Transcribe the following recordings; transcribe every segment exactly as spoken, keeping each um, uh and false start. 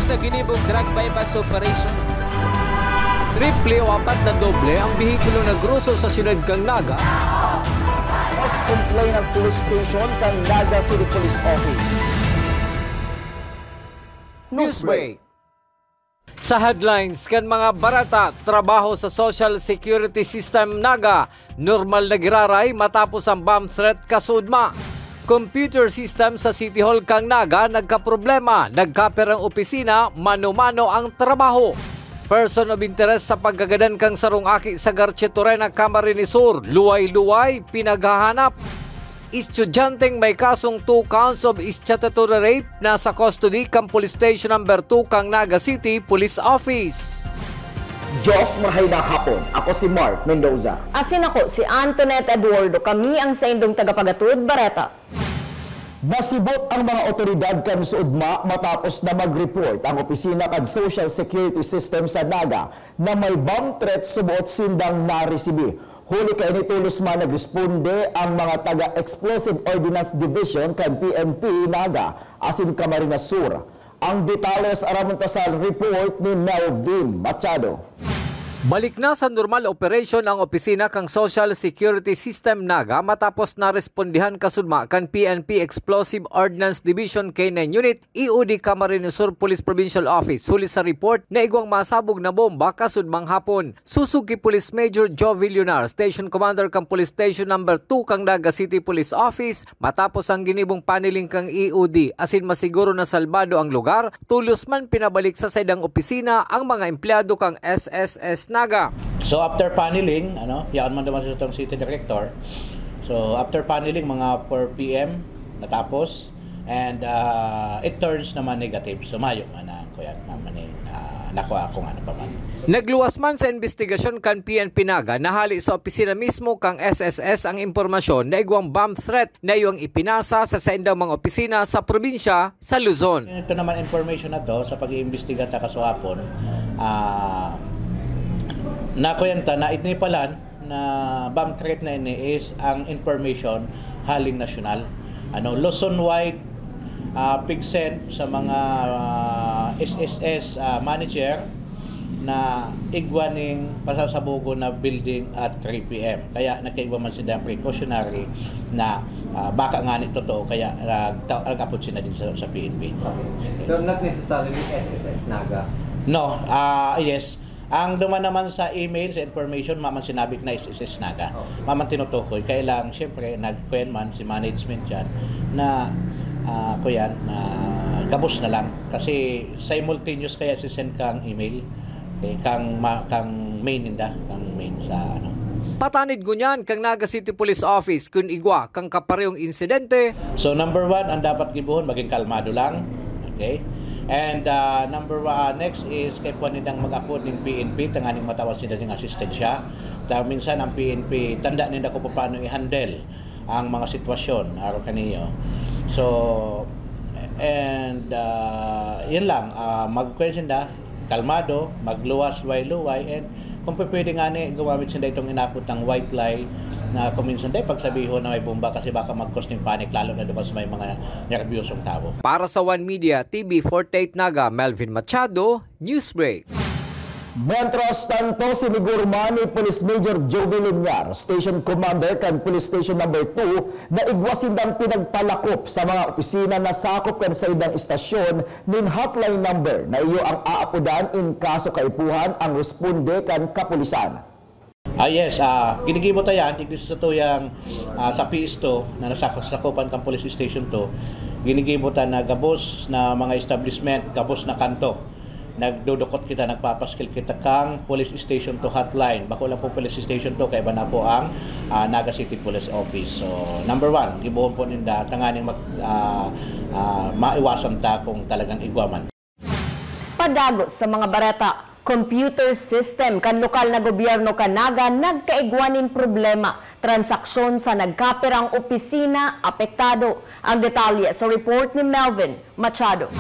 Sa ginibong drug buy-bust operation. Triple o apat na doble ang behikulo na groso sa siyudad kan Naga. Mas complain ang police station kan Naga City Police Office. Newsbreak. Sa headlines kan mga bareta, trabaho sa Social Security System Naga, normal na giraray matapos ang bomb threat kasudma. Computer system sa City Hall kan Naga nagkaproblema, nagkaper ang opisina, mano-mano ang trabaho. Person of interest sa pagkagadan kan sarong aki sa Garchitorena, Camarines Sur, luway-luway, pinaghahanap. Estudyanteng may kasong two counts of statutory rape nasa custody kan Police Station Number two kan Naga City Police Office. Diyos, marahay na hapon. Ako si Mark Mendoza. Asin ako si Antoinette Eduardo. Kami ang saindong tagapagatod, Bareta. Nasibot ang mga otoridad kan Suudma matapos na mag-report ang opisina kan Social Security System sa Naga na may bomb threat suboot sindang naresibi. Huli kaini, tolos man nagresponde ang mga taga-Explosive Ordnance Division kan P N P Naga asin Camarines Sur. Ang detalye sa Aramon Tasal report ni Melvin Machado. Balik na sa normal operation ang opisina kan Social Security System Naga matapos narespondihan kasudma kan P N P Explosive Ordnance Division K nine Unit, E O D Camarines Sur Police Provincial Office huli sa report na igwang masabog na bomba kasudmang hapon. Susog ki Police Major Joe Villunar, Station Commander kan Police Station Number two kan Naga City Police Office, matapos ang ginibong paneling kan E O D asin masiguro na salbado ang lugar, tolos man pinabalik sa saindang opisina ang mga empleyado kan S S S Naga. So, after paneling, ano, yaon man naman sa itong city director. So, after paneling, mga four P M natapos, and, ah, it turns naman negative. So, mayo man na, kuya, naman eh, ah, nakuha kung ano pa man. Nagluwas man sa investigasyon kan P N P Naga na hali sa opisina mismo kan S S S ang impormasyon na igwang bomb threat na igwang ipinasa sa saindang mga opisina sa probinsya sa Luzon. Ito naman information na to, sa pag-iimbestiga ta kasuhapon, ah, nakuyan ta na inipalan na bomb threat na ini is ang information haling nasyonal. Ano, Luzon-wide, ah, pig-send sa mga, ah, S S S, ah, manager na igwa ning pasasabogon na building at three P M. Kaya nagkaigwa man sinda precautionary na, ah, baka ngani totoo, kaya nagta-, nag-apot sinda din sa, sa P N P. So, not necessarily S S S Naga? No, ah, yes. Ang duman naman sa email, sa information, maman sinabi na S S S Naga. Okay. Maman tinutukoy. Kaya lang, siyempre, nagkuyan man si management dyan na, ah, kuyan, na gabos na lang. Kasi simultaneous kaya si send kang email. Okay, kang ma-, kang main ninda, kang main sa ano. Patanid ngunyan kan Naga City Police Office kun igwa kan kaparehong insidente. So, number one, ang dapat gibohon, maging kalmado lang. Okay? And, ah, number one, ah, next is kaipuhan nindang mag-apod ning P N P, tanganing matawan sinda ning asistensya. Ta-, minsan ang P N P, tanda ninda kung paano i-handle ang mga sitwasyon, araw kaniyo. So, and, ah, yun lang, ah, magkuha sinda, kalmado, magluwas, luway-luway, and kung pwede nga ni, gumamit sinda itong inapot ng white lie na kung minsan, "Day, pagsabihon na may bomba kasi baka mag-cause ng panic, lalo na diba sa may mga nerbiyosong tao." Para sa One Media, T V forty-eight Naga, Melvin Machado, Newsbreak. Mientras tanto, sinigurman ni Police Major Jovi Linyar, Station Commander kan Police Station Number two, na igwa sindang pinagpalakop sa mga opisina na sakop kan saindang istasyon nin hotline number na iyo ang aapodan in kaso kaipuhan ang responde kan kapulisan. Ah, yes, ah, ginigibo ta yan, digdi sa tuyang, ah, sa P S two na nasakupan kan Police Station two, ginigibo ta na gabos na mga establishment, gabos na kanto. Nagdudukot kita, nagpapaskil kita kang Police Station two hotline. Bako lang po Police Station two, kaiba na po ang, ah, Naga City Police Office. So, number one, gibohon po ninda, tanganing mag-, ah, ah, maiwasan ta kung talagang igwa man. Padagos sa mga bareta, computer system kan lokal na gobyerno kan Naga nagkaigwa nin problema. Transaksyon sa nagkaperang opisina apektado. Ang detalye sa report ni Melvin Machado.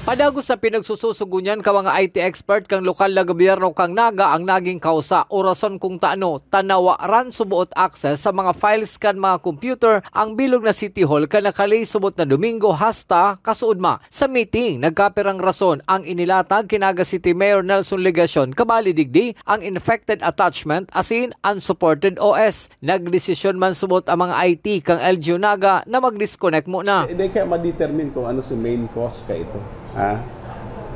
Padagos na pinagsususugo niyan kan mga I T expert kan lokal na gobyerno kan Naga ang naging kausa o rason kung tano ta nawaran suboot access sa mga files kan mga computer ang bilog na City Hall kan nakalihis subot na Domingo hasta kasuodma. Sa meeting, nagkapirang rason ang inilatag ki Naga City Mayor Nelson Legacion, kabali digdi ang infected attachment asin unsupported O S. Nagdesisyon man subot ang mga I T kan L G U Naga na mag-disconnect muna. Hindi kaya ma-determine kung ano si main cause ka ito. Ha?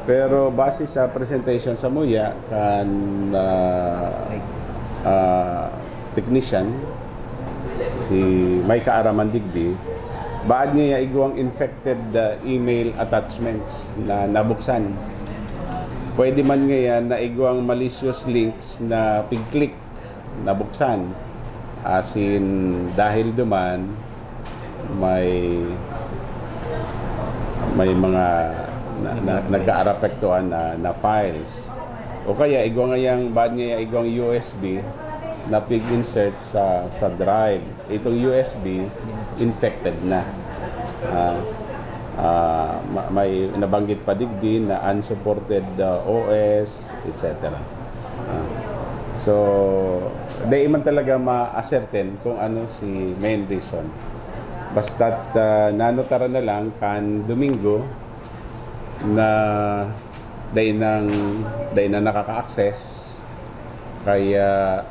Pero base sa presentation sa muya kan ah, ah, technician, si Micah Araman digdi, baad niya igwang infected ah, email attachments na nabuksan. Pwede man ngayon na igwang malicious links na pig-click nabuksan. Asin dahil duman, may may mga na, na, nagkaarapektuhan na, na files. O kaya, igwa ngayang, baad ngaya igwang U S B na pig-insert sa, sa drive. Itong U S B, infected na. Ah, ah, ma- may nabanggit pa digdi na unsupported ah, O S, et cetera. Ah, so, dai man talaga ma-ascertain kung ano si main reason. Basta't ah, nanotaran na lang kan Domingo na dai nang dai na nakaka-access, kaya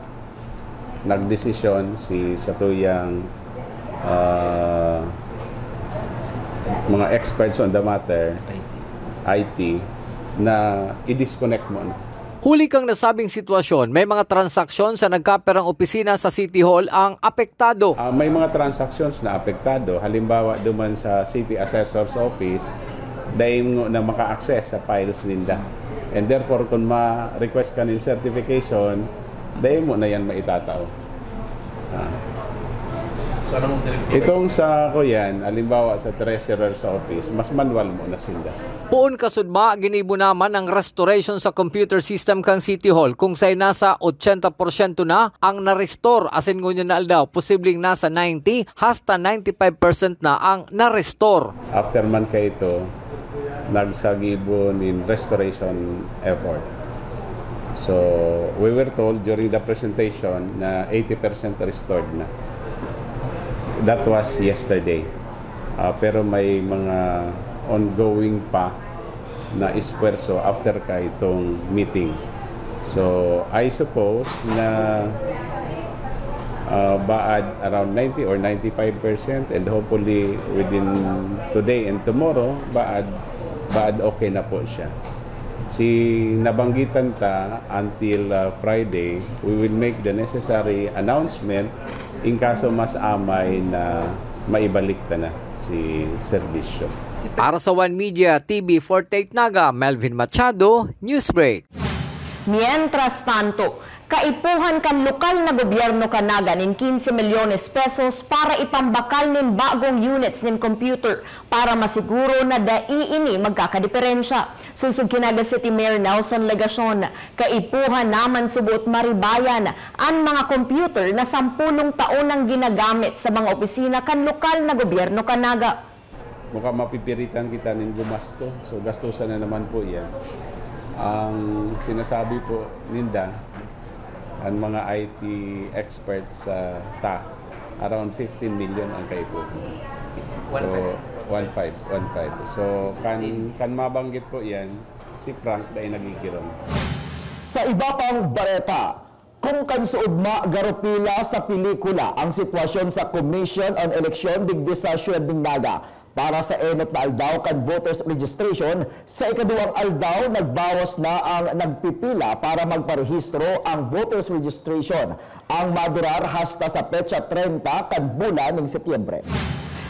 nagdesisyon si satuyang ah, mga experts on the matter, I T, na i-disconnect muna. Huli kang nasabing sitwasyon, may mga transaksyon sa nagkapirang opisina sa City Hall ang apektado. Ah, may mga transactions na apektado. Halimbawa, duman sa City Assessor's Office, dai mo na maka-access sa files ninda. And therefore, kung ma-request ka nin certification, dai mo na yan maitatao. Ah. Itong sa, kuyan, halimbawa sa treasurer's office, mas manual mo na sinda. Poon kasudma, ginibo naman ang restoration sa computer system kan City Hall, kung saen nasa ochenta porsyento na ang na-restore, asin ngunyan na aldaw, posibleng nasa ninety hasta ninety-five percent na ang na-restore. After man kaito, nagsagibo nin restoration effort. So, we were told during the presentation na eighty percent restored na. That was yesterday. Ah, pero may mga ongoing pa na esfuerso after kaitong meeting. So, I suppose na ah, baad around ninety or ninety-five percent, and hopefully within today and tomorrow, baad, baad okay na po siya. Si nabanggitan ta until ah, Friday, we will make the necessary announcement in kaso mas amay na maibalik ta na si serbisyo. Para sa One Media, T V forty-eight Naga, Melvin Machado, Newsbreak. Mientras tanto, kaipuhan kan lokal na gobyerno kan Naga nin quince milyones pesos para ipambakal nin bagong units nin computer para masiguro na dai ini magkakadiperensya. Sosog ki Naga City Mayor Nelson Legacion, kaipuhan na man subot maribayan an mga computer na sampolong taon nang ginagamit sa mga opisina kan lokal na gobyerno kan Naga. Mukhang mapipiritan kita nin gumasto. So, gastusan na naman po yan. Ang sinasabi po ninda, ang mga I T experts sa ta, around fifteen million ang kaipuhan. So, one five, one five. So, kan, kan mabanggit po yan, si Frank dai nagigirong. Sa iba pang bareta, kung kan suodma garo pila sa pelikula ang sitwasyon sa Commission on Election digdi sa Siyudad nin Naga para sa enot na aldaw kan voters registration, sa ikaduwang aldaw nagbawas na ang nagpipila para magparehistro ang voters registration. Ang madurar hasta sa petsa treinta kan bulan nin Setyembre.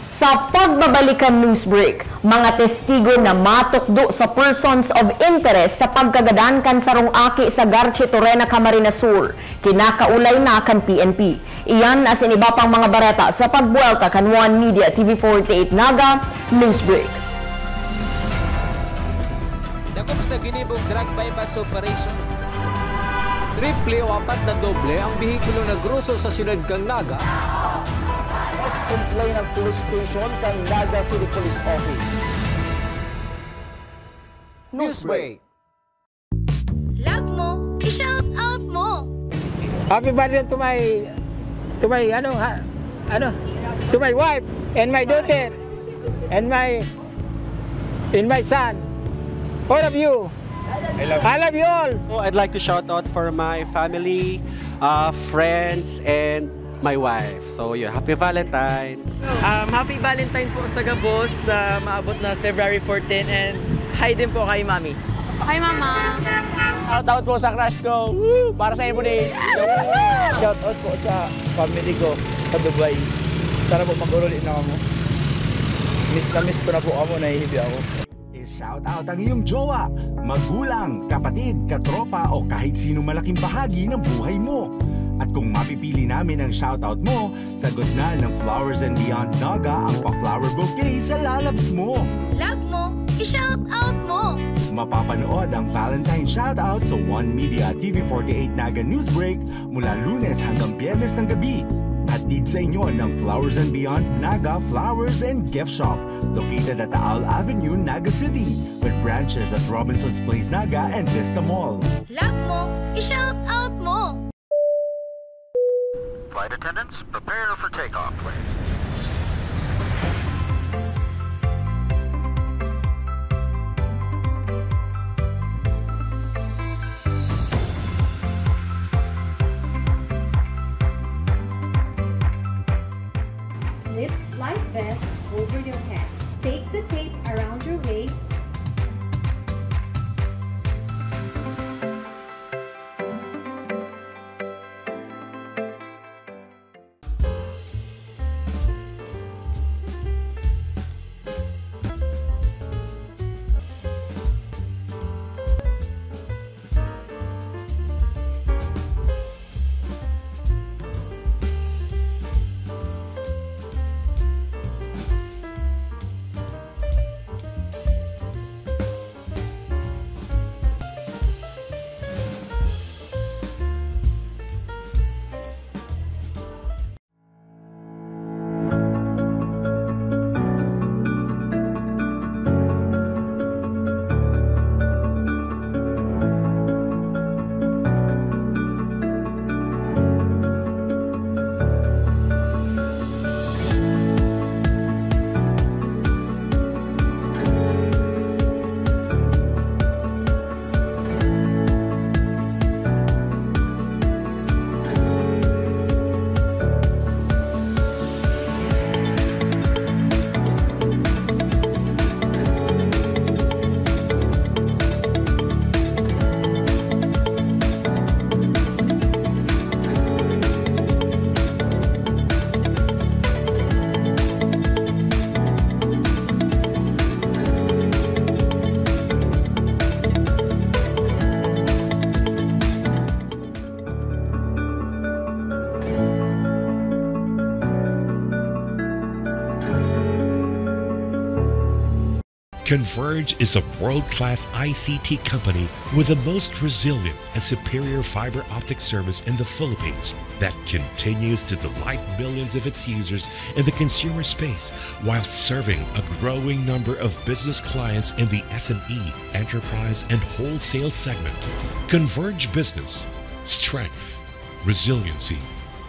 Sa pagbabalik kan news break, mga testigo na matukdo sa persons of interest sa pagkagadan kan sarong aki sa Garchitorena, Camarines Sur, kinakaulay na kan P N P. Iyan asin iba pang mga bareta sa pagbuwelta kan One Media T V forty-eight Naga News Break. Dakop sa ginibong drug buy-bust operation. Triple o apat na doble ang behikulo na groso sa siyudad kan Naga. Mas complain ang police station kan Naga City Police Office. Newsbreak. Love mo, i-shout out mo. Happy birthday to my, to my, ano, ha, ano, to my wife and my daughter and my, and my son. All of you. I love I love you all. Oh, I'd like to shout out for my family, uh, friends, and my wife. So, yun. Happy Valentine's! Um, happy Valentine's po sa gabos na maabot na sa February fourteen, and hi din po kay Mami. Hi, Mama! Shout out po sa crush ko. Woo! Para sa imo ni. Shout out po sa family ko sa Dubai. Sana po mag-uli na kamo. Miss na miss ko na po kamo, nahihibi ako. I-shout out ang iyong jowa, magulang, kapatid, katropa o kahit sino malaking bahagi ng buhay mo. At kung mapipili namin ang shout out mo, sagot na ng Flowers and Beyond Naga ang pa-flower bouquet sa lalabs mo. Love mo, i-shout out mo. Mapapanood ang Valentine Shoutout sa One Media T V forty-eight Naga Newsbreak mula Lunes hanggang Biyernes ng gabi. Hatid sa inyo ng Flowers and Beyond Naga Flowers and Gift Shop, located at Taal Avenue, Naga City, with branches at Robinson's Place Naga and Vista Mall. Love mo, i-shout out mo! Flight attendants, prepare for takeoff, please. Slip life vest over your head. Take the tape around your waist. Converge is a world-class I C T company with the most resilient and superior fiber optic service in the Philippines that continues to delight millions of its users in the consumer space while serving a growing number of business clients in the S M E, enterprise, and wholesale segment. Converge Business. Strength, resiliency,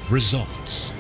results.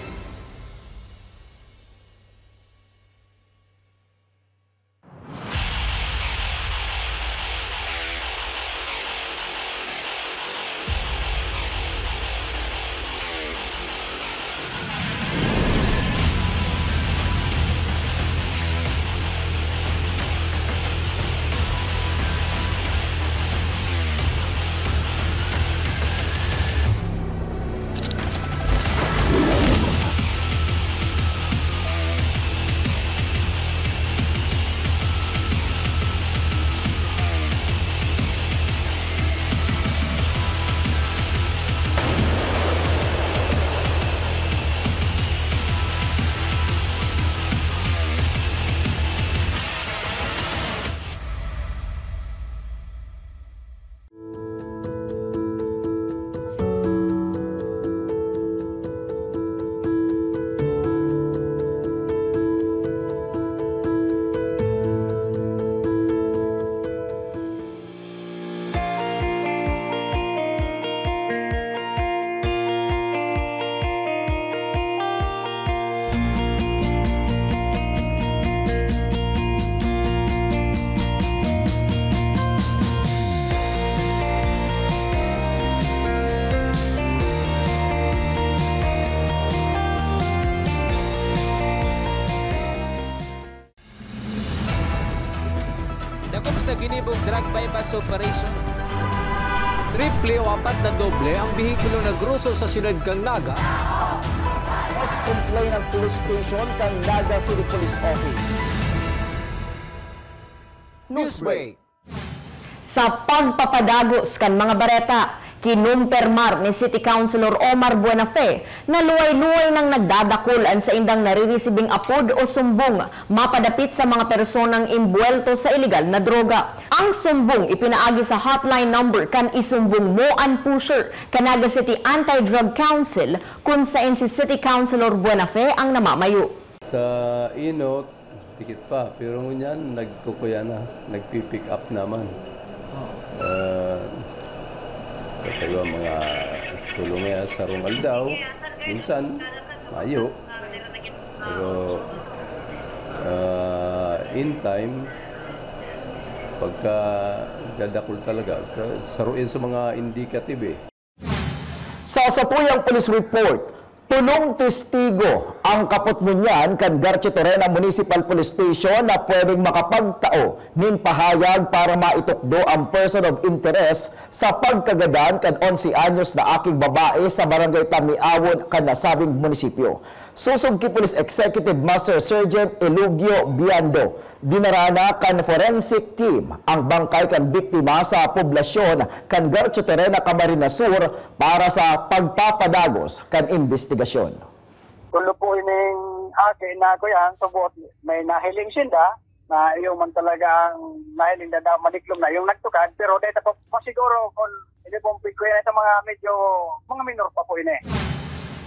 Dakop sa ginibong drug buy-bust operation. Triple o apat na doble ang behikulo na groso sa siyudad kan Naga. Mas complain ang police station kan Naga City Police Office. Newsbreak. Sa pagpapadagos kan mga bareta, kinumpirmar ni City Councilor Omar Buenafe na luway-luway nang nagdadakul an saindang naririsibing apod o sumbong mapadapit sa mga personang imbuwelto sa ilegal na droga. Ang sumbong ipinaagi sa hotline number kan Isumbong Mo an Pusher kan Naga City Anti-Drug Council, kun saen si City Councilor Buenafe ang namamayo. Sa inot, dikit pa. Pero ngunyan, nagkukuya na. Nagpi-pick up naman. Ah, tatayuan mga tulong nga sarong aldaw. Minsan, mayo. Pero, ah, in time, pagka dadakul talaga, sa, saro yan sa mga indicative eh. Sa satuyang police report, tolong testigo ang kapot ngunyan kan Garchitorena Municipal Police Station na pwedeng makapagtao nin pahayag para maitukdo ang person of interest sa pagkagadan kan onse anyos na aking babae sa Barangay Tamiawon kan nasabing munisipyo. Susog ki Police Executive Master Sergeant Elugio Biando, dinara na kan forensic team ang bangkay kan biktima sa poblasyon kan Garchitorena, Camarines Sur para sa pagpapadagos kan imbestigasyon. Tulo po ining aki na, kuya, ang tubot, may nahiling sinda na iyo man talaga ang nahiling na, na madiklom na yung nagtukad, pero dahil po, po siguro kung hindi po, kuya, ito mga medyo, mga minor pa po ini.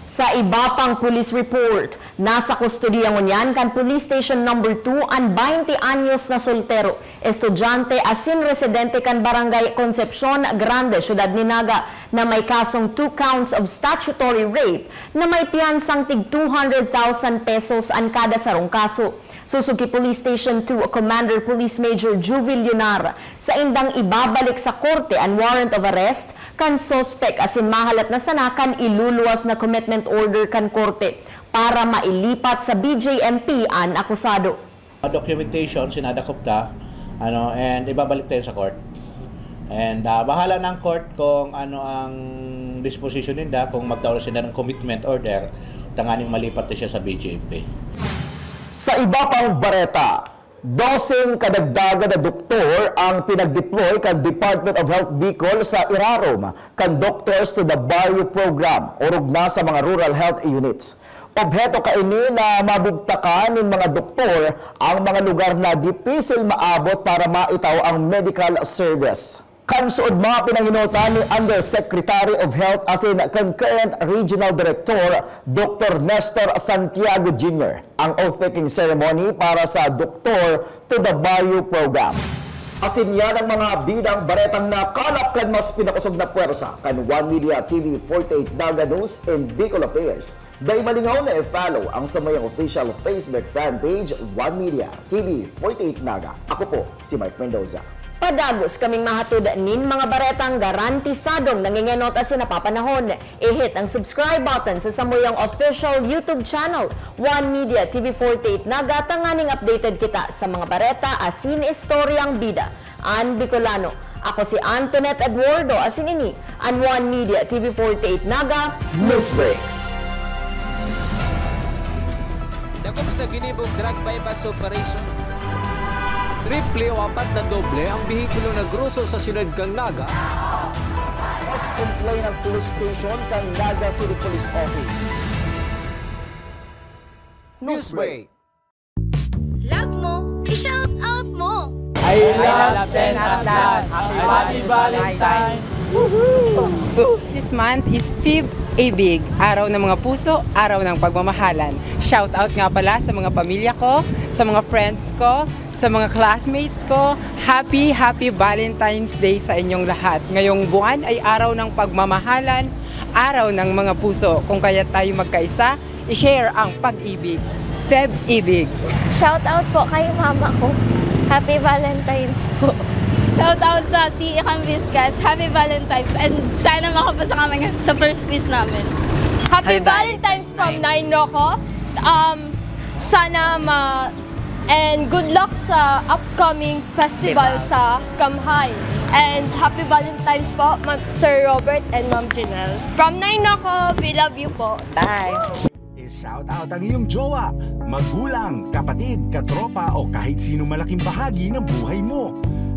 Sa iba pang police report, nasa kustodiya ngunyan kan Police Station Number two an baynte anyos na soltero, estudyante asin residente kan Barangay Concepcion Grande, Siyudad ni Naga, na may kasong two counts of statutory rape na may piyansang tig two hundred thousand pesos an kada sarong kaso. Susog ki Police Station two Commander Police Major Juvil Lunar, saindang ibabalik sa korte an warrant of arrest kan suspek asin mahalat na sana kan iluluwas na commitment order kan korte para mailipat sa B J M P an akusado. Documentation, sinadakop ta, ano, and ibabalik tayo sa court. And, ah, bahala na ang court kung ano ang disposition ninda, kung magtao na sila ng commitment order, tanganing malipat na siya sa B J M P. Sa iba pang bareta, doseng kadagdagan na doktor ang pinag-deploy kan Department of Health Bicol sa irarom kan Doctors to the Barrio Program, orog na sa mga rural health units. Obheto kaini na mabugtakan nin mga doktor ang mga lugar na dipisil maabot para maitao ang medical service. Kan suod mga pinangenotan ni Undersecretary of Health asin kan current Regional Director, Doktor Nestor Santiago Junior, ang oath-taking ceremony para sa Doctor to the Barrio Program. Asin yan ang mga bidang baretang nakalap kan mas pinakosog na pwersa kan One Media T V forty-eight Naga News and Bicol Affairs. Dai malingaw na i-follow ang samuyang official Facebook fan page, One Media T V forty-eight Naga. Ako po si Mike Mendoza. Padagos kaming mahatod nin mga baretang garantisadong nangengenot asin napapanahon. I-hit ang subscribe button sa samuyang official YouTube channel, One Media T V forty-eight Naga, tanganing updated kita sa mga bareta asin istoryang bida an Bicolano. Ako si Antoinette Eduardo, asin ini an One Media T V forty-eight Naga Newsbreak. Dakop sa ginibong drug buy-bust operation. Triple o apat na doble ang behikulo na groso sa siyudad kan Naga. Mas complain ang police station kan Naga City Police Office. Newsbreak. Love mo, i-shout out mo. I love Ten Atlas. Happy Valentine's. This month is Feb Ibig, araw ng mga puso, araw ng pagmamahalan. Shout out nga pala sa mga pamilya ko, sa mga friends ko, sa mga classmates ko. Happy, happy Valentine's Day sa inyong lahat. Ngayong buwan ay araw ng pagmamahalan, araw ng mga puso. Kung kaya tayo magkaisa, i-share ang pag-ibig. Feb Ibig. Shout out po kay mama ko. Happy Valentine's po. Shout out sa C E Cam Viscas. Happy Valentine's. And sana makapasa kami sa first quiz namin. Happy Happy Valentine's from Nine Rocco. Um, sana ma And good luck sa upcoming festival Diba? Sa Kamhay. And happy Valentine's po, Ma'am, Sir Robert and Ma'am Janelle. From Nainoko, we love you po. Bye! I-shout out ang iyong jowa, magulang, kapatid, katropa o kahit sino malaking bahagi ng buhay mo.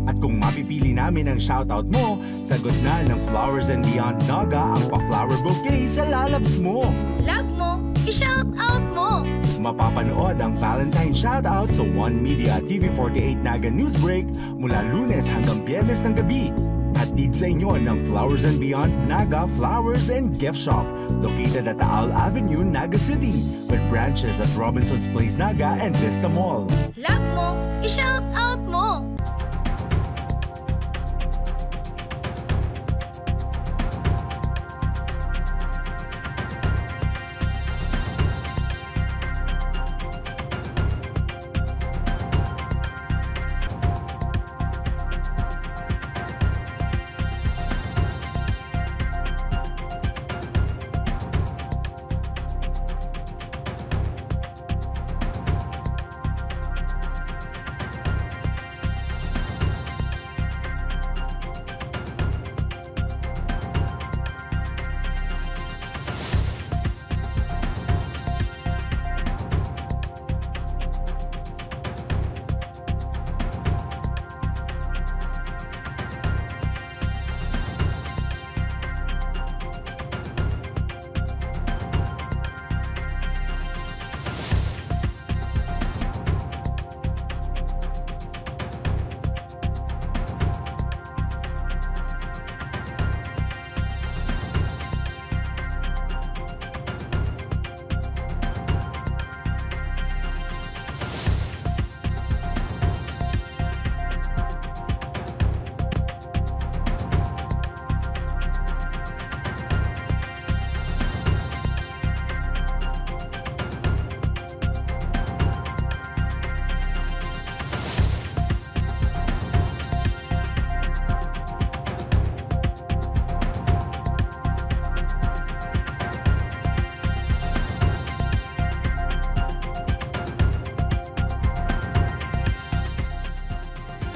At kung mapipili namin ang shoutout mo, sagot na ng Flowers and Beyond Naga ang pa-flower bouquet sa lalabs mo. Love mo, i-shout out mo. Mapapanood ang Valentine Shoutout sa One Media T V forty-eight Naga Newsbreak mula Lunes hanggang Biyernes ng gabi. Hatid sa inyo ng Flowers and Beyond Naga Flowers and Gift Shop, located at Taal Avenue, Naga City, with branches at Robinson's Place Naga and Vista Mall. Love mo, i-shout out